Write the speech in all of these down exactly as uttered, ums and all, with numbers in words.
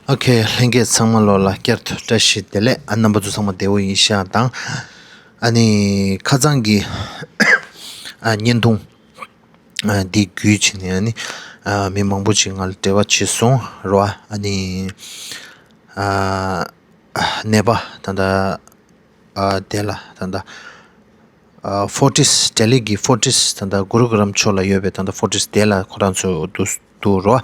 ཨོ་ཁེ། ལྷན་རྒྱས་ཚང་མ་ལོ་ལ་བསྐྱར་དུ་བཀྲ་ཤིས་བདེ་ལེགས། ཨ་རྣམ་པ་ཚོ་ཚང་མ་བདེ་པོ་ཡིན་ཤག་དང་། ཨ་ནི་ཁ་སང་གི་ཨ་བརྙན་ཐུང་ཨ་འདི་བརྒྱུད་བྱས་ནས་ཨ་ནི་ཨ་མི་མང་པོ་ཅིག་ང་ལ་འབྲེལ་བ་བྱས་སོང་རོ། ཨ་ནི་ཨ་ནད་པ་ད་ལྟ་ཨ་དེ་ལ་ད་ལྟ་ཨ་ཧྥོར་ཊིས། ལྡི་ལི་གི་ཧྥོར་ཊིས་ད་ལྟ་གུ་རུ་གི་རམ་ཕྱོགས་ལ་ཡོད་པའི་ད་ལྟ་ཧྥོར་ཊིས་དེ་ལ་ཁོ་རང་ཚོ་འདུག་འདུག་རོ།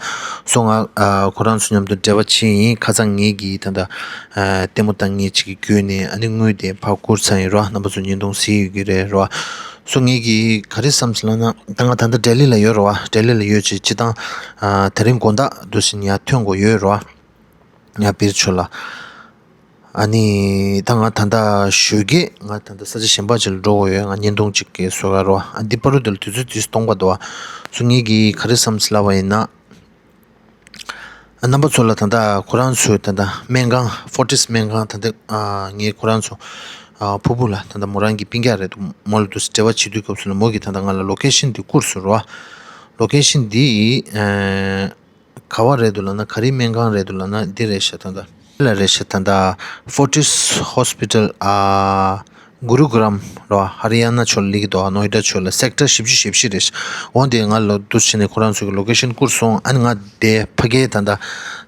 སོ་ང་ཨ་ཁོ་རང་ཚོ་མཉམ་དུ་འབྲེལ་བ་བྱས་ཡིན། ཁ་སང་ངེད་ཀྱིས་ད་ལྟ་ཨ་ལྟད་མོ་ལྟ་མཁན་ཅིག་གི་བརྒྱུད་ནས་ཨ་ནི་དངུལ་དེ་ཕར་བསྐུར་ཚར་ཡིན་རོ། རྣམ་པ་ཚོ་བརྙན་ཐུང་གཟིགས་ཡོད་ཀྱི་རེད་རོ། སོ་ངེད་ཀྱིས་ག་རེ་བསམ་སོང་ལབ་ན། ད་ང་ད་ལྟ་ལྡི་ལི་ལ་ཡོད་རོ། ལྡི་ལི་ལ་ཡོད་ཅིག་སྤྱིར་བཏང་ཨ་དེ་རིང་དགོང་དག་འདུག་སེ་ཡར་ཐོན་དགོས་ཡོད་རོ། ཡ་བིར་ཆོ་ལ། ཨ་ནི་ད་ང་ད་ལྟ་ཞོགས་ཀས་ང་ད་ལྟ་ས་ཆ་གཞན་པ་ཅིག་ལ་འགྲོ་དགོས་ཡོད། ང་བརྙན་ཐུང་ཅིག་གི་བཟོ་ག་རོ། ཨ་འདི་བར་དུ་དུས་ཚོད་དུས་སྟོང་པ་འདུག་བ། སོ་ངེད་ཀྱིས་ག་རེ་བསམ་སླབ་པ་ཡིན་ན། ཨ་རྣམ་པ་ཚོ་ལ་ད་ལྟ་ཁོ་རང་ཚོའི་ད་ལྟ་སྨན་ཁང་། ཧྥོར་ཊིས་སྨན་ཁང་། ད་ལྟ་ཨ་ངས་ཁོ་རང་ཚོ་ཨ་ཕུ་བོ་ལ་ད་ལྟ་མོ་རང་གི་སྤུན་ཀྱག་རེད་འདུག་མོ་ལ་འདུག་སེ་འབྲེལ་བ་བྱེད་དུས་སྐབས་སུ་ལ་མོ་གིས་ད་ལྟ་ང་ལ་ལོ་ཀེ་ཤན་འདི་བསྐུར་སོང་རོ། ལོ་ཀེ་ཤན་འདི་ཨ་ག་བ་རེད་འདུག་ལབ་ན། ག་རེ་སྨན་ཁང་རེད་འདུག་ལབ་ན། འདི་རེད་ཤག་ད་ལྟ་འདི་ལ་རེད་ཤག་ད་ལྟ་Fortis Hospital ཨ་གུ་རུ་གི་རམ་རོ། ཧ་རི་ཡ་ན་ཕྱོགས་ལ་སླེབས་ཀྱི་འདུག་ནོ་ཡི་ཌ་ཕྱོགས་ལ་སེག་ཊར་བཞི་བཅུ་ཞེ་བཞི་རེད་ཤག་འོ་འདི་ང་ལ་འདུག་སེ་བྱས་ནས་ཁོ་རང་ཚོ་གི་ལོ་ཀེ་ཤན་བསྐུར་སོང་། ཨ་ནི་ང་དེ་ཕ་གིའི་ད་ལྟ་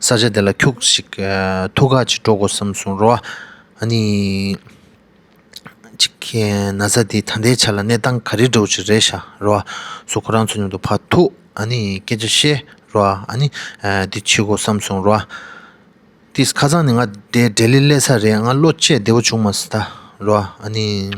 ས་ཆ་དེ་ལ་ཁྱུག་ཅིག་ཨ་ཐུག་ག་ཅིག་འགྲོ་དགོས་བསམ་སོང་རོ། ཨ་ནི་ཅིག་ན་ཚ་འདི་ད་ལྟའི་ཆ་ལ་གནས་སྟངས་ག་རེ་འདྲ་བོ་ཅིག་རེད་ཤག་རོ། སོ་ཁོ་རང་ཚོ་མཉམ་དུ་ཕར་ཐུག་ཨ་ནི་སྐད་ཆ་བཤད་རོ། ཨ་ནི་ཨ་འདི་བྱེད་དགོས་བསམ་སོང་རོ། དེ་ཁ་སང་ནི་ང་དེ་ལྡི་ལི་སླེབས་ཚར་རེད། ང་བློ་ཅིག་བདེ་པོ་བྱུང་མ་སོང་ད་རོ། ཨ་ནི་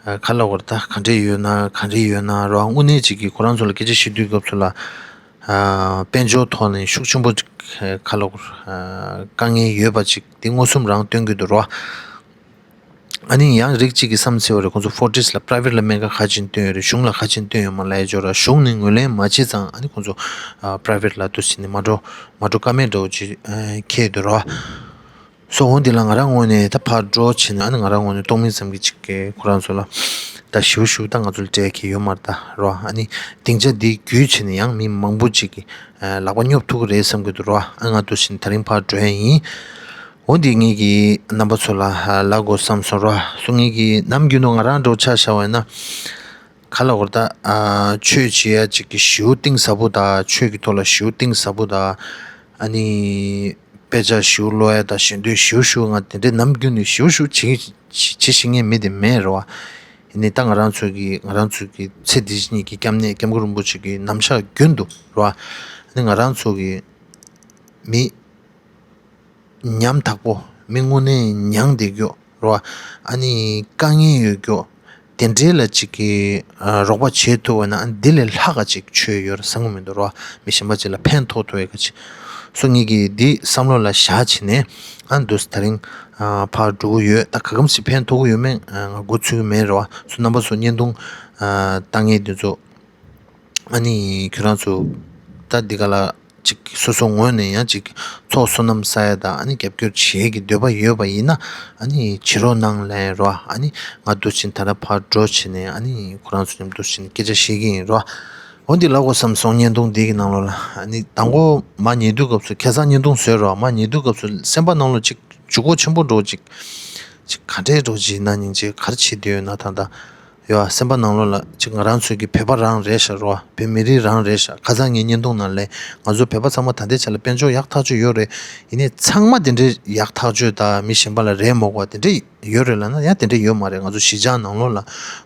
ཨ་ག་ལབ་དགོས་རེད། ད་ག་འདྲས་ཡོད་ན་ག་འདྲས་ཡོད་ན་རོ། དངོས་གནས་ཅིག་གིས་ཁོ་རང་ཚོ་ལ་སྐད་ཆ་བཤད་དུས་སྐབས་སུ་ལ་ཨ་དཔལ་འབྱོར་ཐོག་ནས་ཤུགས་ཆེན་པོ་ཅིག་ག་ལབ་དགོས་རེད། ཨ་དཀའ་ངལ་ཡོད་པ་ཅིག་དེ་མངོན་སུམ་རང་སྟོན་གྱི་འདུག་རོ། ཨ་ནི་ཡང་རིགས་གཅིག་གིས་བསམ་སྲིད་པ་རེད། ཁོང་ཚོ་ཧྥོར་ཊིས་ལ་པ་རའི་ཝེཊ་ལ་སྨན་ཁང་ག་ཅིག་བཏོན་ཡོད་རེད། གཞུང་ལ་ག་ཅིག་བཏོན་ཡོད་མ་ལབ་ཡ་ཅིག་ཡོད་རེད། གཞུང་ནས་ངོས་ལེན་མ་བྱས་ཙང་ཨ་ནི་ཁོང་ཚོ་ཨ་པ་རའི་ཝེཊ་ལ་འདུག་སེ་བྱས་ནས་མ་འགྲོ་མ་འགྲོ་ཀ་མེད་འདྲ་བོ་ཅིག་ཨ་འཁེལ་འདུག་རོ། སོ་འོ་འདི་ལ་ང་རང་ངོས་ནས་ད་ཕར་འགྲོ་བྱས་ནས་ཨ་ནི་ང་རང་ངོས་ནས་གཏོང་མིན་ཙམ་གྱི་ཅིག་གི་ཁོ་རང་ཚོ་ལ་ད་ཞིབ་ཞིབ་ད་ང་ཚོ་ལ་སྤྲད་མཁན་ཡོད་མ་རེད་ད་རོ། ཨ་ནི་སྡིངས་ཆ་འདི་བརྒྱུད་བྱས་ནས་ཡང་མི་མང་པོ་ཅིག་གི་ཨ་ལག་པ་སྙོབ་ཐུབ་ཀྱི་རེད་བསམ་གྱི་འདུག་རོ། ཨ་ང་འདུག་སེ་བྱས་ནས་ད་རིང་ཕར་འགྲོ་ཡ་ཡིན། འོ་འདི་ངེད་ཀྱིས་རྣམ་པ་ཚོ་ལ་ལབ་དགོས་བསམ་སོང་རོ། སོ་ངེད་ཀྱིས་ནམ་རྒྱུན་དུ་ང་རང་འདྲ་བོ་ཆ་བཞག་པ་ཡིན་ན། ག་ལབ་དགོས་རེད་ད། ཨ་ཆོས་བྱེད་ཡ་ཅིག་གི་ཞེ་པོ་གཏིང་ཟབ་པོ་དང་། ཆོས་ཀྱི་ཐོག་ལ་ཞེ་པོ་གཏིང་ཟབ་པོ་དང་། ཨ་ནི་དཔེ་ཆ་ཞེ་པོ་ཀློག་ཡ་དང་། ཞེ་འདོད་ཞེ་པོ་ཞེ་པོ་ང་དེ་འདྲའི་ནམ་རྒྱུན་ནས་ཞེ་པོ་ཞེ་པོ་བྱེད་བྱེད་བྱེད་ཤེས་མཁན་མི་དེ་མེད་རེད་བ། ཡིན་ནའི་ད་ང་རང་ཚོ་གི་ང་རང་ཚོ་གི་ཚེ་འདི་ཉིད་ཀྱི་སྐྱབས་གནས་སྐྱབས་མགོན་རིན་པོ་ཆེ་གི་རྣམ་གཞག་རྒྱུན་དུ་རེད་བ། ཨ་ནི་ང་རང་ཚོ་གི་མི་ཉམ་ཐག་པོ། མི་དངོས་གནས་མྱངས་བསྡད་རྒྱུ་རེད་བ། ཨ་ནི་དཀའ་ངལ་ཡོད་རྒྱུ་དེ་འདྲའི་ལ་ཅིག་གི་ཨ་རོགས་པ་བྱེད་ཐུབ་པ་ན། ཨ་འདི་ལས་ལྷག་ག་ཅིག་ཆོས་ཡོད་རེད་བསམ་གི་མི་འདུག་རེད་བ། མི་གཞན་པ་ཅིག་ལ་ཕན་ཐོགས་ཐུབ་ཡ་ག་ཅིག་སོ་ངེད་ཀྱིས་འདི་བསམ་བློ་ལ་བཞག་བྱས་ནས་ཨ་འདུག་སེ་ད་རིང་ཨ་ཕར་འགྲོ་གི་ཡོད། ད་ག་གམ་ཞིག་ཕན་ཐོགས་གི་ཡོད་མེད་ཨ་ང་མགོ་ཚོད་ཀྱི་མེད་རེད་བ། སོ་རྣམ་པ་ཚོ་བརྙན་ཐུང་ཨ་ལྟ་མཁན་དེ་ཚོ། ཨ་ནི་ཁྱོད་རང་ཚོ་ད་འདི་ག་ལ་ཅིག་སོ་སོ་ངོས་ནས་ཡང་ཅིག་ཚོགས་བསོད་ནམས་བསགས་ཡ་དང་། ཨ་ནི་རྒྱབ་སྐྱོར་བྱེད་ཀྱི་འདོད་པ་ཡོད་པ་ཡིན་ན་ཨ་ནི་བྱེད་རོགས་གནང་ལབ་རོ། ཨ་ནི་ང་འདུག་སེ་ད་ལྟ་ཕར་འགྲོ་བྱས་ནས་ཨ་ནི་ཁོ་རང་ཚོ་མཉམ་དུ་འདུག་སེ་སྐད་ཆ་བཤད་ཀྱི་ཡིན་རོ། འོ་འདི་ལབ་དགོས་བསམ་སོང་། བརྙན་ཐུང་འདི་གི་ནང་ལོགས་ལ་ཨ་ནི་དང་པོ་མར་ཉལ་དུས་སྐབས་སུ། ཁ་སང་བརྙན་ཐུང་བཟོས་རོ། མར་ཉལ་དུས་སྐབས་སུ་སེམས་པ་ནང་ལོགས་ཅིག་འཇུག་སྒོ་ཆེན་པོ་འདྲ་བོ་ཅིག་ཅིག་ག་འདྲའི་འདྲ་བོ་ཅིག་ཡིན་ན་སྙིང་རྗེ། ག་རེ་བྱེད་འདོད་ཡོད་ན་ད་ལྟ། ཡོད་ཨ། སེམས་པ་ནང་ལོགས་ལ་ཅིག་ང་རང་ཚོའི་གི་བོད་པ་རང་རེད་ཤག་རོ། བོད་མི་རིགས་རང་རེད་ཤག་ཁ་སང་ངས་བརྙན་ཐུང་ནང་ལས་ང་ཚོ་བོད་པ་ཚང་མ་ད་ལྟའི་ཆ་ལ་དཔལ་འབྱོར་ཡག་ཐག་ཆོད་ཡོད་རེད། ཡིན་ནའི་ཚང་མ་དེ་འདྲའི་ཡག་ཐག་ཆོད་ད་མི་གཞན་པ་ལ་རེད་མོ་གོ། དེ་འདྲའི་ཡོད་རེད་ལབ་ན་ཡང་དེ་འདྲའི་ཡོད་མ་རེད། ང་ཚོ་གཞིས་ཆགས་ནང་ལོགས་ལ་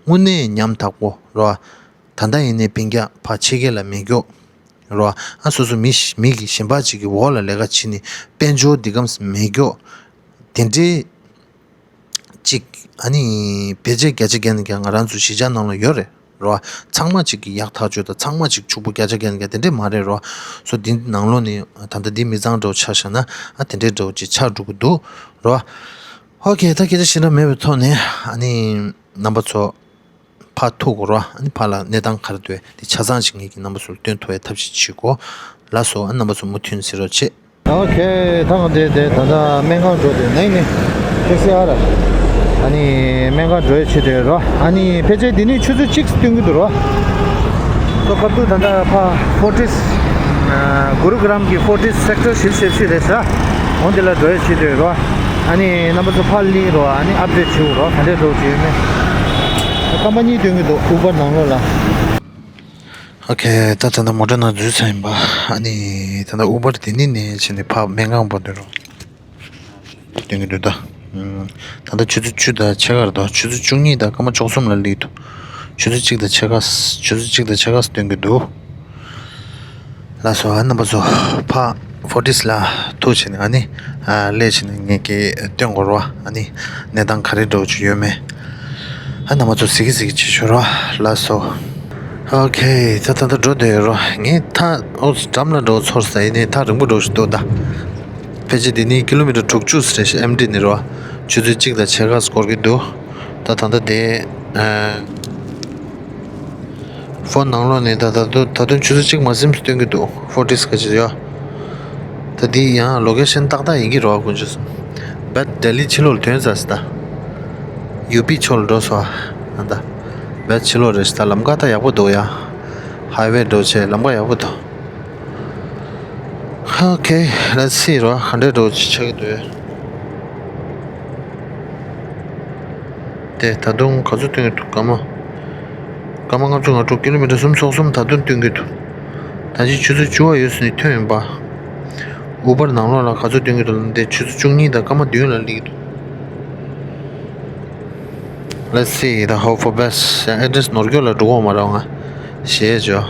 དངོས་གནས་ཉམ་ཐག་པོ་རོ། ད་ལྟ་ཡིན་ནའི་སྤུན་ཀྱག་ཕར་ཕྱི་རྒྱལ་ལ་མེད་རྒྱུ་རོ། ཨ་སོ་སོ་མི་ཞིག་མི་གི་གཞན་པ་ཅིག་གི་འོག་ལ་ལས་ཀ་བྱེད་ནས་དཔལ་འབྱོར་འདི་གམ་མེད་རྒྱུ་དེ་འདྲའི་ཅིག་ཨ་ནི་བེད་སྤྱོད་བརྒྱ་ཆ་བརྒྱ་ནས་བརྒྱ་ང་རང་ཚོ་གཞིས་ཆགས་ནང་ལ་ཡོད་རེད་རོ། ཚང་མ་ཅིག་གི་ཡག་ཐག་ཆོད་དང་། ཚང་མ་ཅིག་ཕྱུག་པོ་བརྒྱ་ཆ་བརྒྱ་ནས་བརྒྱ་དེ་འདྲས་མ་རེད་རོ། སོ་འདི་ནང་ལོགས་ནས་ད་ལྟ་འདི་མི་ཚང་འདྲ་བོ་ཆ་བཞག་ན་ཨ་དེ་འདྲས་འདྲ་བོ་ཅིག་ཆགས་འགྲོ་གི་འདུག་རོ། ཨོ་ཁེ། ད་སྐད་ཆ་ཞེ་དྲག་མེད་པའི་ཐོག་ནས་ཨ་ནི་རྣམ་པ་ཚོ་ཕར་ཐུག་དགོས་རོ། ཨ་ནི་ཕར་ལ་གནས་སྟངས་ག་རེ་འདུག་དེ་ཆ་ཚང་ཅིག་ངེད་ཀྱིས་རྣམ་པ་ཚོ་ལ་སྟོན་ཐུབ་པའི་ཐབས་ཤེས་བྱེད་དགོས། ལགས་སོ། ཨ་རྣམ་པ་ཚོ་མུ་མཐུད་གཟིགས་རོགས་བྱེད། ཨོ་ཁེ། ད་ང་འདི་དེ་ད་ལྟ་སྨན་ཁང་འགྲོ་དེ་ནས་ནི་ཁེ་སི་ཨ་ར། ཨ་ནི་སྨན་ཁང་འགྲོ་ཡ་ཆེད་དུ་རོ། ཨ་ནི་ཕལ་ཆེར་འདི་ནས་ཆུ་ཚོད་གཅིག་སྟོན་གྱི་འདུག་རོ། སོ་སྐབས་དུ་ད་ལྟ་ཕ་ཧྥོར་ཊིས་ གུ་རུ་གི་རམ་གྱི་ཕོར་ཊིས་སེག་ཊར་བཞི་ཞེ་བཞི་རེད་ཟེར། འོ་འདི་ལ་འགྲོ་ཡས་བྱེད་འདོད་རོ། ཨ་ནི་རྣམ་པ་ཚོ་ཕར་སླེབས་རོ། ཨ་ནི་ཨབ་ཌེཊ་བྱེད་རོ། ག་འདྲས་འགྲོ་བྱེད་ཡོད་མེད། ཀམ་པ་ནི་སྟོན་གྱི་འདུག་ཨུ་བར་ནང་ལོགས་ལ། ཨོ་ཁེ། ད་ད་ལྟ་མོ་ཊ་ནང་འཛུལ་ཚར་ཡིན་པ། ཨ་ནི་ད་ལྟ་ཨུ་བར་དེ་ནི་ནས་ཕྱིན་ནས་ཕར་སྨན་ཁང་བར་འགྲོ་རོ། སྟོན་གྱི་འདུག་ད། ད་ལྟ་ཆུ་ཚོད་བཅུ་དང་ཕྱེད་ཀ་རེད་དོ། ཆུ་ཚོད་བཅུ་གཉིས་དང་སྐར་མ་བཅུ་གསུམ་ལ་སླེབས་འདུག་ཆུ་ཚོད་གཅིག་དང་ཕྱེད་ཀ་ཆུ་ཚོད་གཅིག་དང་ཕྱེད་ཀ་སྟོན་གྱི་འདུག་ལགས་སོ། ཨ་རྣམ་པ་ཚོ་ཕར་ཕོར་ཊིས་ལ་ཐུག་བྱས་ནས་ཨ་ནི་ཨ་སླེབས་བྱས་ནས་ངས་ཀྱི་སྟོན་དགོས་རོ། ཨ་ནི་གནས་སྟངས་ག་རེ་འདྲ་བོ་ཅིག་ཡོད་མེད། ཨ་རྣམ་པ་ཚོ་གཟིགས་གཟིགས་བྱེད་ཤོག་རོ། ལགས་སོ། ཨོ་ཁེ། ད་ད་ད་འགྲོ་བསྡད་ཡོད་རོ། ངས་ད་ཨོ་འགྲམ་ལ་འགྲོ་ཚོར་ས་ཡིན་ནས་ཐག་རིང་པོ་འགྲོ་བཞིན་འདུག་ད། ཕལ་ཆེར་འདི་ནི་ཀི་ལོ་མི་ཊར་དྲུག་ཅུ་རེད་ཤག་ཨེམ་ཊི་ནས་རོ། ཆུ་ཚོད་གཅིག་དང་ཕྱེད་ཀ་འགོར་གྱི་འདུག་ད་ད་ལྟ་དེ་ཨ་ཕོན་ནང་ལོགས་ནས་ད་ད་དུང་ད་དུང་ཆུ་ཚོད་གཅིག་མ་ཟིན་སྟོན་གྱི་འདུག་ཕོར་ཊིས་ག་ཅིག་ཡོད། ད་འདི་ཡང་ལོ་ཀེ་ཤན་ཏག་ཏག་ཡིན་གྱི་རེད་བ། དཀོན་མཆོག་གསུམ། བད་ལྡི་ལི་ཕྱི་ལོགས་ལ་ཐོན་ཚར་སི་ད། ཡུ་པི་ཕྱོགས་ལ་འགྲོ་སོང་ཨ། ད་བད་ཕྱི་ལོགས་རེད་ཤག་ད་ལམ་ཁ་ད་ཡག་པོ་འདུག་ཡ། ཧའི་ཝེ་འགྲོ་བྱས་ལམ་ཁ་ཡག་པོ་འདུག་ཨོ་ཁེ། ལེཊ་སི་རོ། ག་འདྲས་འགྲོ་ཆགས་ཀྱི་འདུག་དེ་ད་དུང་ག་ཚོད་སྟོན་གྱི་འདུག་སྐར་མ། སྐར་མ་ལྔ་བཅུ་ང་དྲུག་ཀི་ལོ་མི་ཊར་སུམ་ཅུ་སོ་གསུམ་ད་དུང་སྟོན་གྱི་འདུག་ད་ཅི་ཆུ་ཚོད་བཅུ་པ་ཡོལ་ཟིན་ནས་ཐོན་ཡིན་པ། ཨུ་བར་ནང་ལོགས་ལ་ག་ཚོད་སྟོན་གྱི་འདུག་ལབ་ན་དེ་ཆུ་ཚོད་བཅུ་གཉིས་དང་སྐར་མ་བདུན་ལ་སླེབས་ཀྱི་འདུག Let's see the hope for best. ཨེ་ཌི་རེ་སི་ནོར་འཁྱོག་ལ་འགྲོ་གི་ཡོད་མ་རེད་ང་། ཞེས་བརྗོད།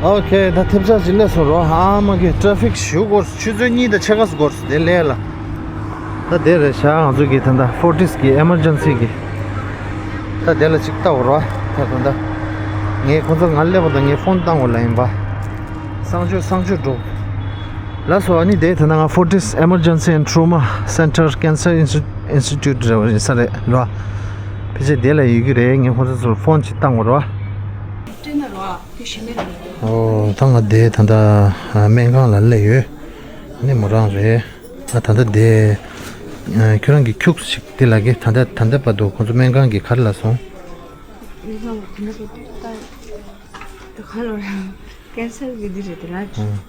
ཨོ་ཁེ། ད་ཐེབས་ཆག་ཅིག་སླེབས་སོང་རོ། ཨ་མ་གི་ཊ་རེ་ཕིག་ཞེ་པོ་འགོར་སོང་། ཆུ་ཚོད་གཉིས་དང་ཕྱེད་ཀ་ཙམ་འགོར་སོང་། དེ་སླེབས་ལ། ད་དེ་རེད་ཤག་ང་ཚོ་གི་ད་ལྟ་ཕོར་ཊིས་གི་ཨེ་མར་ཇེན་སི་གི། ད་དེ་ལ་ཅིག་ལྟ་དགོས་རོ། ད་ད་ལྟ་ངས་ཁོང་ཚོ་ང་སླེབས་པ་དང་ངས་ཕོན་བཏང་དགོས་ལབ་ཡིན་པ། གསང་སྤྱོད་གསང་སྤྱོད་འགྲོ། ལགས་སོ། ཨ་ནི་དེ་ད་ལྟ་ང་Fortis Emergency and Trauma Center Cancer Insti- Institute རེད་པ་ས་རེད་རོ། ཕལ་ཆེར་དེ་ལ་ཡོད་ཀྱི་རེད། ངས་ཁོང་ཚོ་ཚོར་ཕོན་ཅིག་བཏང་དགོས་རོ། ཨོ་ད་ང་དེ་ད་ལྟ་སྨན་ཁང་ལ་སླེབས་ཡོད། ཨ་ནི་མོ་རང་རེད། ཨ་ད་ལྟ་དེ་ཁྱོད་རང་གི་ཁྱུག་ཅིག་དེ་ལ་གི་ད་ལྟ་ད་ལྟ་བར་དུ་ཁོང་ཚོ་སྨན་ཁང་གི་ག་རེ་ལ་སོང་། ད་ག་ལོ་རང་ཀན་སར་གི་འདི་རེད་དེ་ལ། ཨང་།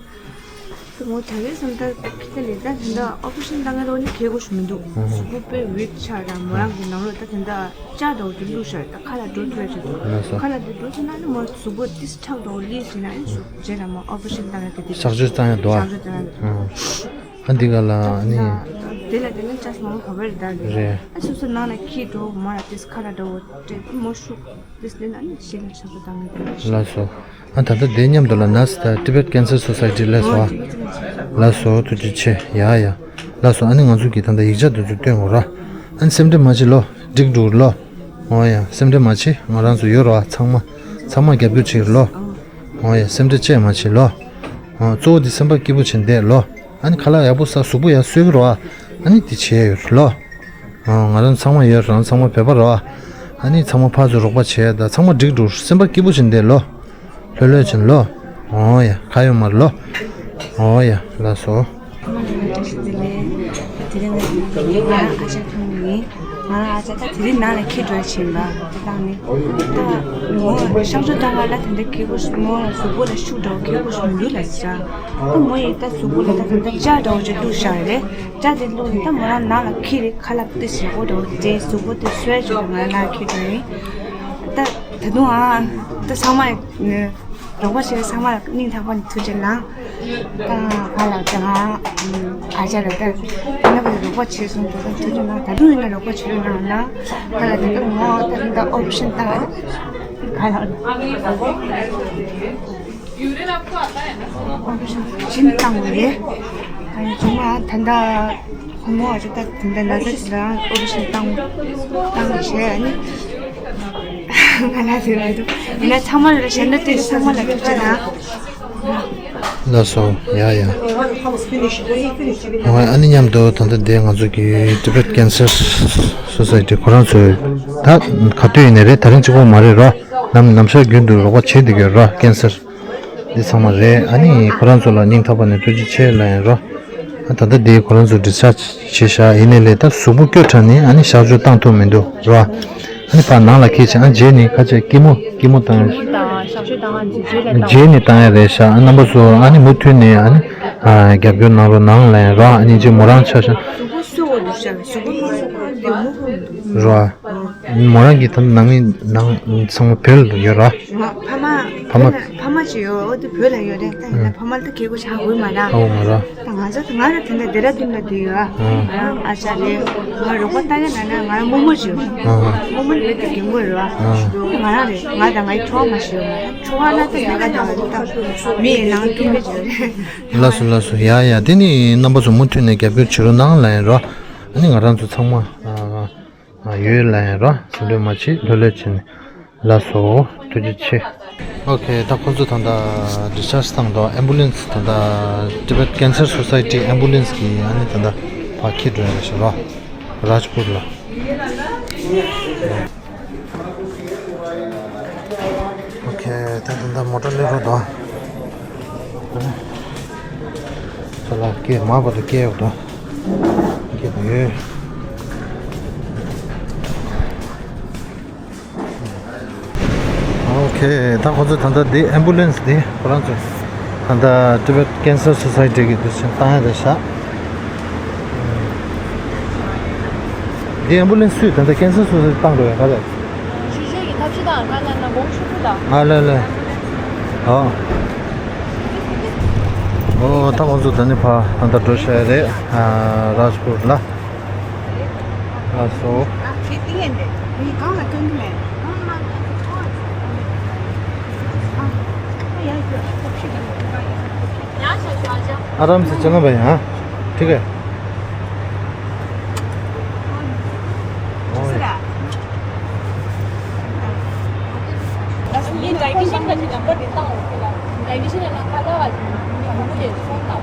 ད་མོ་ད་རེས་སམ་ད་ད་ཁི་ད་ལས་ད་ད་ད་ཨོ་པ་རེ་ཤན་བཏང་གི་རོགས་ནི་ཁེ་གོ་ཞུ་མི་འདུག་ཨང་། གཟུགས་པོ་དཔེ་ཝིག་ཆགས་ར་མོ་རང་གི་ནང་ལོགས་ད་ད་ད་ལྕགས་འདྲ་བོ་དེ་བླུགས་ཤར་ད་ཁ་ལ་འགྲོ་ཐུབ་ཡ་ཆེད་དུ་ལགས་སོ། ཁ་ལ་དེ་འགྲོ་ཐུབ་ན་ནི་མོ་གཟུགས་པོ་ཏིས་ཁྲག་འདྲ་བོ་ལིས་ཟིན་ན་ནི་གཟུགས་རྗེས་ལ་མོ་ཨོ་པ་རེ་ཤན་བཏང་ཡ་གི་དེ་གཤག་བཅོས་བཏང་ཡ་འདུག་ཨ། གཤག་བཅོས་བཏང་ཡ་འདུག་ཨ། ཨང་། ཨ་འདི་ག་ལ་ཨ་ནི། དེ་ལ་དེ་ལ་ཅག་མང་བ་བར་ད་རེད། ཨ་སོ་སོ་ནང་ལ་ཁྱི་འགྲོ་མོ་ལ་དེ་ཁ་ལ་འགྲོ་བོ་དེ་མོ་ཤུགས་དེ་ལ་ཨ་ནི་ཞིག་ལ་ཤག་པོ་བཏང་གི་རེད། ལགས་སོ། ཨ་ད་ལྟ་དེ་མཉམ་དུ་ལ་ནཱ་སི་ད་Tibet Cancer Society ལགས་སོ། ལགས་སོ་ཐུགས་རྗེ་ཆེ་ཡ་ཡ། ལགས་སོ་ཨ་ནི་ང་ཚོ་གི་ད་ལྟ་ཡིག་ཆ་དེ་ཚོ་སྟོན་དགོས་ར། ཨ་ནི་སེམས་ཁྲལ་མ་བྱེད་ལོ། འགྲིག་འགྲོ་ལོ། འོ་ཡ་སེམས་ཁྲལ་མ་བྱེད། ང་རང་ཚོ་ཡོད་ར་ཚང་མ། ཚང་མ་རྒྱབ་སྐྱོར་བྱེད་ལོ། འོ་ཡ་སེམས་ཁྲལ་ཅི་ཡང་མ་བྱེད་ལོ། ཨོ་གཙོ་བོ་དེ་སེམས་པ་སྐྱིད་པོ་བྱས་བསྡད་ལོ། ཨ་ནི་ཁ་ལག་ཡག་པོ་ཟ་གཟུགས་པོ་ཡག་བཟོས་ཀྱི་རོ་ཨ། ཨ་ནི་དེ་བྱས་ཡོད་ལོ། ཨོ་ང་རང་ཚང་མ་ཡོད་རང་ཚང་མ་བོད་པ་རོ་ཨ། ཨ་ནི་ཚང་མ་ཕར་ཚུར་རོགས་པ་བྱས་ད་ཚང་མ་འགྲིག་འགྲོ་སེམས་པ་སྐྱིད་པོ་བྱས་བསྡད་ལོ། ལྷོད་ལྷོད་བྱས་ལོ། ཨོ་ཡ་ཁ་ཡོད་མ་རེད་ལོ། ཨོ་ཡ་ལགས་སོ། ང་ལ་བཀྲ་ཤིས་བདེ་ལེགས། དེ་རིང་ང་ང་རང་ཨ་ཅག་མཐོང་གི་ཡིན། ང་རང་ཨ་ཅག་ད་དེ་རིང་ནང་ལ་ཁྱི་འགྲོ་ཕྱིན་པ་དེ་བཏང་ནི། ད་མོ་གཤག་བཅོས་བཏང་ག་ལ་ད་ལྟ་ཁྱི་གུ་མོ་གཟུགས་པོ་ལ་ཤུགས་འདྲ་བོ་ཁྱི་གུ་ཞུ་འདུག་ལ་ཟེར། ད་མོ་ཡི་ད་གཟུགས་པོ་ལ་ད་ད་ལྟ་ལྕགས་འདྲ་བོ་ཅིག་བླུགས་བཞག་རེད། ལྕགས་དེ་བླུགས་ནི་ད་མོ་རང་ནང་ལ་ཁྱི་རེད་ཁ་ལག་དེ་ཞེ་པོ་འདྲ་བོ་དེ་གཟུགས་པོ་དེ་གསོས་བྱས་ང་རང་ནང་ཁྱི་འགྲོ་ཡིན། ད་ད་དུང་ཨ་ད་ཚང་མ་རོགས་པ་བྱས་ཚང་མ་ལ་སྙིང་ཐག་པ་ནས་ཐུགས་རྗེ་གནང་། ད་ང་ལ་ད་ང་ཨ་ཅག་ལ་ད་ད་ནི་བར་རོགས་པ་བྱས་སོང་དུས་ད་ཐུགས་རྗེ་གནང་། ད་དུང་ཡིན་ན་རོགས་པ་བྱེད་རོགས་གནང་ལ། ད་ལ་ད་ད་ངོ་ད་ད་ཨོ་པ་རེ་ཤན་བཏང་ང་ལ་ཨོ་པ་རེ་ཤན་བྱིན་བཏང་བ་རེད། ད་ཡིན་ཚང་མ་ད་ད། ཁོ་མོ་ཨ་ཅག་ད་དེ་འདྲ་ན་ཚ་ཅིག་ལ་ཨོ་པ་རེ་ཤན་བཏང་བཏང་བྱས་ཨ་ནི་ང་ལ་དེ་མི་འདུག་ཡིན་ན་ཚང་མ་ལ་གཞན་དག་དེ་ཚང་མ་ལ་ཐུགས་རྗེ་གནང་། ལགས་སོ་ཡ་ཡ། ཨ་ནི་མཉམ་དུ་ད་ལྟ་དེ་ང་ཚོ་གི་Tibet Cancer Society ཁོ་རང་ཚོས་ད་ག་དུས་ཡིན་ནའི་རེད་ད་རིང་གཅིག་པོ་མ་རེད་ར། ནམ་ནམ་ཞག་རྒྱུན་དུ་རོགས་པ་བྱེད་བསྡད་ཀྱི་ཡོད་ར་ཀན་སར། འདི་ཚང་མ་རེད། ཨ་ནི་ཁོ་རང་ཚོ་ལ་སྙིང་ཐག་པ་ནས་ཐུགས་རྗེ་ཆེ་ལབ་ཡིན་རོ། ཨ་ད་ལྟ་འདི་ཁོ་རང་ཚོ་ཌིས་ཆཱརྗ་བྱས་བཞག་ཡིན་ནའི་ལས་ད་གཟུགས་པོ་སྐྱོ་དྲགས་ནས་ཨ་ནི་གཤག་བཅོས་བཏང་ཐུབ་མི་འདུག་རོ། ཨ་ནི་ཕར་ནང་ལ་འཁྱེར་བྱས་ཨ་རྗེས་ནི་ཁ་ཆེ་སྐྱི་མོ་སྐྱི་མོ་བཏང་། རྗེས་ནས་བཏང་ཡ་རེད་ཤག་རྣམ་པ་ཚོ། ཨ་ནི་མུ་མཐུད་ནས་ཨ་ནི་ཨ་རྒྱབ་སྐྱོར་གནང་རོགས་གནང་ལབ་ཡ་རོ། ཨ་ནི་ཅིག་མོ་རང་ཆ་ཤག་གཟུགས་པོ་གསོ་བ་འདུག་ཤག་གཟུགས་པོ་མ་གསོ་བ་འདི་མུ་གུ་འདུག་རོ། མོ་རང་གི་ད་ནང་མི་ནང་ཚང་མ་བོད་ལ་ཡོད་ར། ཕ་མ་ཕ་མ་ཕ་མ་ཅིག་ཡོད། འོ་དེ་བོད་ལ་ཡོད་རེད། ད་ཡིན་ན་ཕ་མ་ལ་ད་སྐད་གོ་ཆག་དགོས་མ་ར། ཨོ་མ་ར། ད་ང་ཚོ་ང་ར་དེ་འདྲ་ཌེ་ར་ཌུན་ལ་བསྡད་ཡོད་ཨ། ང་རང་ཨ་ཅག་རེད། ང་རོགས་པ་ལྟ་ག་ན་ན་ང་རང་རྨོ་མོ་ཅིག་ཡོད། རྨོ་མོ་ལ་ད་རྒན་གོ་རེད་བ། ང་རང་རེད། ང་དང་ངའི་ཁྲོ་བ་མ་ཞིག་ཡོད། ང་ཁྲོ་བ་ལ་ད་ཉག་ག་དང་ད་མི་ཡི་ནང་ཀུན་པའི་ཅིག་ཡོད་རེད། ལགས་སོ་ལགས་སོ། ཡ་ཡ། དེ་ནི་རྣམ་པ་ཚོ་མུ་མཐུད་ནས་རྒྱབ་སྐྱོར་བྱེད་རོགས་གནང་ལབ་ཡིན་རོ། ཨ་ནི་ང་རང་ཚོ་ཚང་མ་ཨ་ཡོད་ལབ་ཡིན་རོ། སེམས་ཁྲལ་མ་བྱེད། ལྷོད་ལྷོད་བྱས་ནས། ལགས་སོ། ཐུགས་རྗེ་ཆེ། ཨོ་ཁེ། ད་ཁོང་ཚོ་ད་ལྟ་ཌིས་ཆར་ཇི་བཏང་འདུག་ཨེམ་བུ་ལེན་སི་ད་ལྟ་Tibet Cancer Society ཨེམ་བུ་ལེན་སི་གིས་ཨ་ནི་ད་ལྟ་ཕར་འཁྱེར་འགྲོ་ཡ་རེད་ཤག་རོ། རཱཇ་པུར་ལ། ཨོ་ཁེ། ད་ད་ལྟ་མོ་ཊ་སླེབས་རོགས་དང་། ཚོ་ལ་སྐད་མ་པ་དུ་སྐད་ཡོད་དོ། སྐད་དུ་ཡོད། ཨོ་ཁེ། ད་ཁོ་ཚོ་ད་ལྟ་འདི་ཨེམ་བུ་ལེན་སི་འདི་ཁོ་རང་ཚོ་ད་ལྟ་Tibet Cancer Society གི་འདི་ཕྱིན་བཏང་ཡ་རེད་ཤག་འདི་ཨེམ་བུ་ལེན་སི་སུས་ད་ལྟ་Cancer Society བཏང་འགྲོ་ཡ་ག་རེད། ཞུ་ཞུ་ཡི་ཐབས་ཤེས་དང་ག་ན་ན་དགོང་ཕྱུག་པོ་དང་། ཨ་ལེ་ལེ། ཨོ། ཨོ་ད་ཁོང་ཚོ་ད་ནི་ཕ་ད་ལྟ་འགྲོ་ཤག་རེད། ཨ་རཱཇ་པུར་ལ། ལགས་སོ། आराम से चलना भाई, हाँ? ठीक है। ये डाइटिशियन का नंबर देता हूँ। डाइटिशियन है ना, खाला वाली। मुझे फोन था।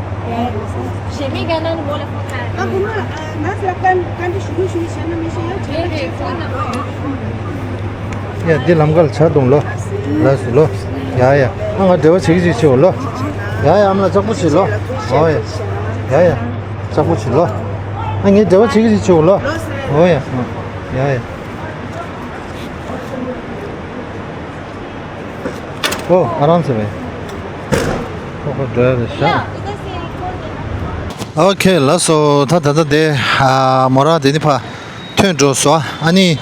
शेमी का ना बोले फोन है। ཡ། འདི་ལམ་ཁ་ལ་ཆ་འདུག་ལོ། ལགས་སོ་ལོ། ཡ་ཡ། ཨ་ང་འབྲེལ་བ་བྱེད་ཀྱི་ཅིག་བྱེད་འོ་ལོ། ཡ་ཡ། ཨ་མ་ལགས་ལྕགས་པོ་བྱེད་ལོ། ཨོ་ཡ། ཡ་ཡ། ལྕགས་པོ་བྱེད་ལོ། ཨ་ངས་འབྲེལ་བ་བྱེད་ཀྱི་ཅིག་བྱེད་འོ་ལོ། ཨོ་ཡ། ཡ་ཡ། ཨོ། ཨ་རམ་སེ་བས། ཁོ་ཁོ་འགྲོ་ཡ་རེད་ཤག་ཨོ་ཁེ། ལགས་སོ། ད་ད་ད་དེ་ཨ་མོ་རང་དེ་ནི་ཕ་ཐོན་འགྲོ་སོང་། ཨ་ནི་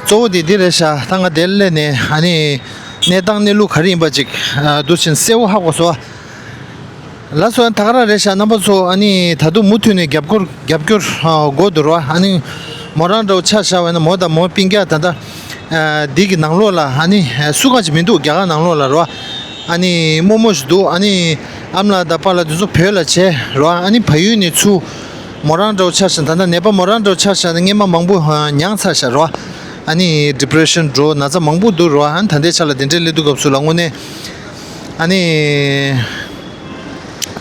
གཙོ་བོ་དེ་འདི་རེད་ཤག་ད་ང་དེར་སླེབས་ནས་ཨ་ནི་གནས་སྟངས་གནས་ལུགས་ག་རེ་ཡིན་པ་ཅིག་ཨ་འདུག་ཕྱིན་གསལ་བོ་ཧ་གོ་སོང་། ལགས་སོ། ད་ག་རང་རེད་ཤག་རྣམ་པ་ཚོ། ཨ་ནི་ད་དུང་མུ་མཐུད་ནས་རྒྱབ་སྐྱོར་རྒྱབ་སྐྱོར་ཨ་དགོས་འདུག་རོ། ཨ་ནི་མོ་རང་འདྲ་བོ་ཆ་བཞག་པ་ཡིན་ན་མོ་དང་མོ་སྤུན་ཀྱག་ད་ལྟ་ཨ་འདི་གི་ནང་ལོགས་ལ་ཨ་ནི་ཨ་སུ་གང་ཅིག་མི་འདུག་རྒྱ་གར་ནང་ལོགས་ལ་རོ། ཨ་ནི་རྨོ་མོ་ཞིག་འདུག་ཨ་ནི་ཨ་མ་ལགས་དང་པཱ་ལགས་དེ་ཚོ་བོད་ལ་བྱས་རོ། ཨ་ནི་ཕ་ཡུལ་ནས་ཚུར་མོ་རང་འདྲ་བོ་ཆ་བཞག་ད་ལྟ་ནད་པ་མོ་རང་འདྲ་བོ་ཆ་བཞག་ན་སྔན་མ་མང་པོ་ཨ་མྱངས་ཚར་ཤག་རོ། ཨ་ནི་ཌི་པི་རེ་ཤན་འགྲོ་ན་ཚ་མང་པོ་འདུག་རོ། ཨ་ནི་ད་ལྟའི་ཆ་ལ་དེ་འདྲའི་སླེབས་དུས་སྐབས་སུ་ལ་དངོས་གནས་ཨ་ནི།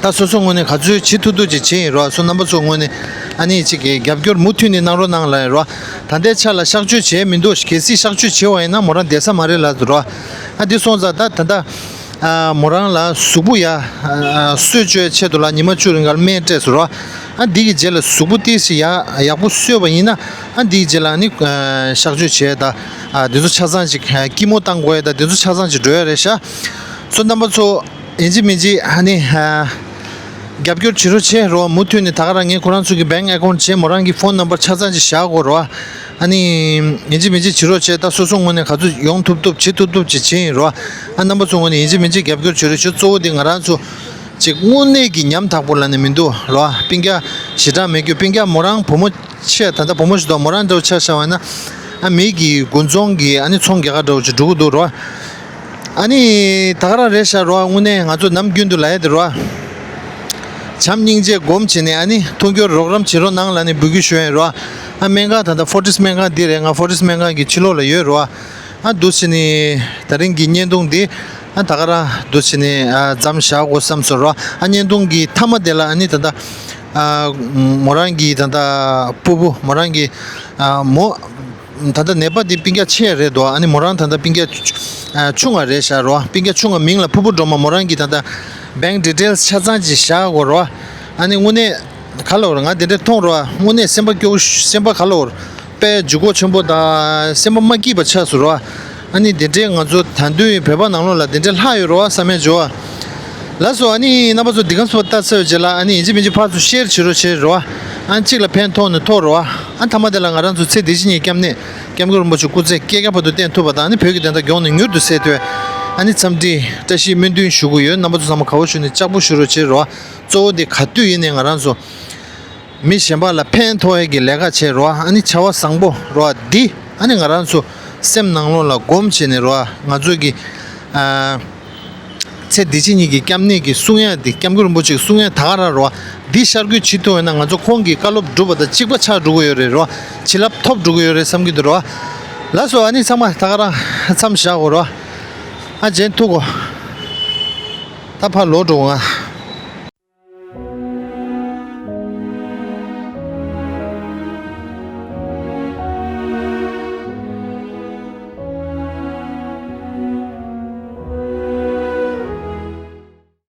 ད་སོ་སོ་ངོས་ནས་ག་ཚོད་བྱེད་ཐུབ་ཐུབ་ཅིག་བྱེད་ཡིན་རོ། སོ་རྣམ་པ་ཚོ་ངོས་ནས་ཨ་ནི་ཅིག་གི་རྒྱབ་སྐྱོར་མུ་མཐུད་ནས་གནང་རོགས་གནང་ལབ་ཡིན་རོ། ད་ལྟའི་ཆ་ལ་གཤག་བཅོས་བྱས་མི་འདུག་གལ་སྲིད་གཤག་བཅོས་བྱས་པ་ཡིན་ན་མོ་རང་བསྡད་ས་མ་རེད་ལབ་འདུག་རོ། ཨ་འདི་སོང་ཙང་ད་ད་ལྟ་ཨ་མོ་རང་ལ་གཟུགས་པོ་ཡ་ཨ་གསོ་བཅོས་ཆེད་དུ་ལ་ཉི་མ་བཅུ་རིང་ག་ལ་སྨན་སྤྲད་སོང་རོ། ཨ་འདི་གི་རྗེས་ལ་གཟུགས་པོ་ཏོག་ཙམ་ཡ་ཡག་པོ་གསོས་པ་ཡིན་ན་ཨ་འདི་གི་རྗེས་ལ་ཨ་ནི་ཨ་གཤག་བཅོས་བྱས་ད་ཨ་འདི་ཚོ་ཆ་ཚང་ཅིག་ཀི་མོ་བཏང་དགོས་ཡ་ད་འདི་ཚོ་ཆ་ཚང་ཅིག་འགྲོ་ཡ་རེད་ཤག་སོ་རྣམ་པ་ཚོ། ཡིན་གཅིག་མིན་གཅིག་ཨ་ནི་ཨ་རྒྱབ་སྐྱོར་བྱེད་རོགས་བྱེད་རོགས། མུ་མཐུད་ནས་ད་ག་རང་ངས་ཁོ་རང་ཚོ་གི་བེང་ཨེ་ཀའུན་ཊི་བྱས། མོ་རང་གི་ཕོན་ནམ་བར་ཆ་ཚང་ཅིག་བཞག་དགོས་རོགས། ཨ་ནི་ཡིན་གཅིག་མིན་གཅིག་བྱེད་རོགས་བྱེད། ད་སོ་སོ་ངོས་ནས་ག་ཚོད་ཡོང་ཐུབ་ཐུབ་བྱེད་ཐུབ་ཐུབ་ཅིག་བྱེད་ཡིན་རོགས། ཨ་རྣམ་པ་ཚོ་ངོས་ནས་ཡིན་གཅིག་མིན་གཅིག་རྒྱབ་སྐྱོར་བྱེད་རོགས་བྱེད། གཙོ་བོ་དེ་ང་རང་ཚོ་ཅིག་དངོས་གནས་ཀྱི་ཉམ་ཐག་པོ་ལ་ནི་མི་འདུག་རོགས། སྤུན་ཀྱག་ཞེ་དྲག་མེད་རྒྱུ། སྤུན་ཀྱག་མོ་རང་བུ་མོ་ཆེ་ད་ལྟ་བུ་མོ་ཞིག་འདུག་མོ་རང་འདྲ་བོ་ཆ་བཞག་པ་ན་ཨ་མི་གི་དགུན་ཚོང་གི་ཨ་ནི་ཚོང་རྒྱག་ག་འདྲ་བོ་ཅིག་འགྲོ་གི་འདུག་རོགས། ཨ་ནི་ད་ག་རང་རེད་ཤག་རོ། དངོས་གནས་ང་ཚོ་ནམ་རྒྱུན་དུ་ལབ་ཡ་དེ་རོ། བྱམས་སྙིང་རྗེ་སྒོམ་བྱས་ནས་ཨ་ནི་མཐུན་འགྱུར་རོགས་རམ་བྱེད་རོགས་གནང་ལབ་ནས་འབོད་སྐུལ་ཞུ་ཡ་ཡིན་རོ། ཨ་སྨན་ཁང་ད་ལྟ་ཕོར་ཊིས་སྨན་ཁང་འདི་རེད། ང་ཕོར་ཊིས་སྨན་ཁང་གི་ཕྱི་ལོགས་ལ་ཡོད་རོ། ཨ་འདུག་བྱས་ནས་ད་རིང་གི་བརྙན་ཐུང་འདི་ཨ་ད་ག་རང་འདུག་བྱས་ནས་ཨ་མཚམས་བཞག་དགོས་བསམ་སོང་རོ། ཨ་བརྙན་ཐུང་གི་མཐའ་མ་དེ་ལ་ཨ་ནི་ད་ལྟ་ཨ་མོ་རང་གི་ད་ལྟ་ཕྲུ་གུ་མོ་རང་གི་ཨ་མོ། ད་ལྟ་ནད་པ་འདི་སྤུན་ཀྱག་ཆེ་རེད་དོ། ཨ་ནི་མོ་རང་ད་ལྟ་སྤུན་ཀྱག་ཆུ་ཨ་ཆུང་བ་རེད་ཤག་རོ། སྤུན་ཀྱག་ཆུང་བ་མིང་ལ་ཕུར་བུ་སྒྲོལ་མ། མོ་རང་གི་ད་ལྟ་བེང་ཌི་ཊེལ་སི་ཆ་ཚང་ཅིག་བཞག་དགོས་རོ། ཨ་ནི་དངོས་གནས་ག་ལ་བར་ང་དེ་འདྲ་མཐོང་རོ། དངོས་གནས་སེམས་པ་སྐྱོ་སེམས་པ་ག་ལ་བར་དཔེ་ལྗིད་ཁོག་ཆེན་པོ་དང་སེམས་པ་མ་སྐྱིད་པ་ཆགས་སོང་རོ། ཨ་ནི་དེ་འདྲའི་ང་ཚོ་ད་དུང་བོད་པ་ནང་ལོགས་ལ་དེ་འདྲའི་ལྷག་ཡོད་རེད་བ། བསམ་ཡས་འཇོ་བ། ལགས་སོ། ཨ་ནི་རྣམ་པ་ཚོ་འདི་ག་ཚོ་ལྟ་ཚར་བའི་རྗེས་ལ། ཨ་ནི་ཡིན་གཅིག་མིན་གཅིག་ཕར་ཚུར་ཤེར་བྱེད་རོགས་བྱེད་རོགས། ཨ་ནི་གཅིག་ལ་ཕན་ཐོགས་ན་ཐོགས་རོགས། ཨ་ནི་མཐའ་མ་དེ་ལ་ང་རང་ཚོ་ཚེ་འདི་ཕྱི་གཉིས་སྐྱབས་གནས་སྐྱབས་མགོན་རིན་པོ་ཆེ་སྐུ་ཚེ་བསྐལ་བརྒྱ་བར་དུ་བརྟན་ཐུབ་པ་དང་། ཨ་ནི་བོད་ཀྱི་བདེན་མཐའ་མགྱོགས་ནས་མྱུར་དུ་གསལ་ཐུབ། ཨ་ནི་འཚམས་འདྲི་བཀྲ་ཤིས་སྨོན་འདུན་ཞུ་གི་ཡོད། རྣམ་པ་ཚོ་ཚང་མ་དགའ་བོ་བྱུང་ནས་ལྕགས་པོ་ཞུ་རོགས་བྱེད་རོགས། གཙོ་བོ་དེ་ག་དུས་ཡིན་ནའི་ང་རང་ཚོ་མི་གཞན་པ་ལ་ཕན་ཐོགས་ཡས་ཀྱི་ལས་ཀ་བྱེད་རོགས། ཨ་ནི་བྱ་བ་བཟང་པོ་རོགས་འདི་ཨ་ནི་ང་རང་ཚོ་སེམས་ནང་ལོགས་ལ་སྒོམ་བྱས་ནས་རོགས། ང་ཚོ་གི་ཨ་ཚེ་འདི་ཕྱི་གཉིས་ཀྱི་སྐྱབས་གནས་ཀྱི་གསུང་ཡ་འདི། སྐྱབས་མགོན་རིན་པོ་ཆེ་གི་གསུང་ཡ་ད་ག་རང་རོགས། འདི་ཤར་བསྐྱོད་བྱེད་ཐུབ་ཡོད་ན་ང་ཚོ་ཁོང་གི་བཀའ་སློབ་སྒྲུབ་པ་དང་གཅིག་པ་ཆགས་འགྲོ་གི་ཡོད་རེད་རོགས། བྱིན་རླབས་ཐོབ་འགྲོ་གི་ཡོད་རེད་བསམ་གྱི་འདུག་རོགས། ལགས་སོ། ཨ་ནི་ཚང་མ་ད་ག་རང་མཚམས་བཞག་གོ་རོགས། ཨ་ཇེན་ཐུག་གོ། ད་ཕར་ལོག་འགྲོ་ང་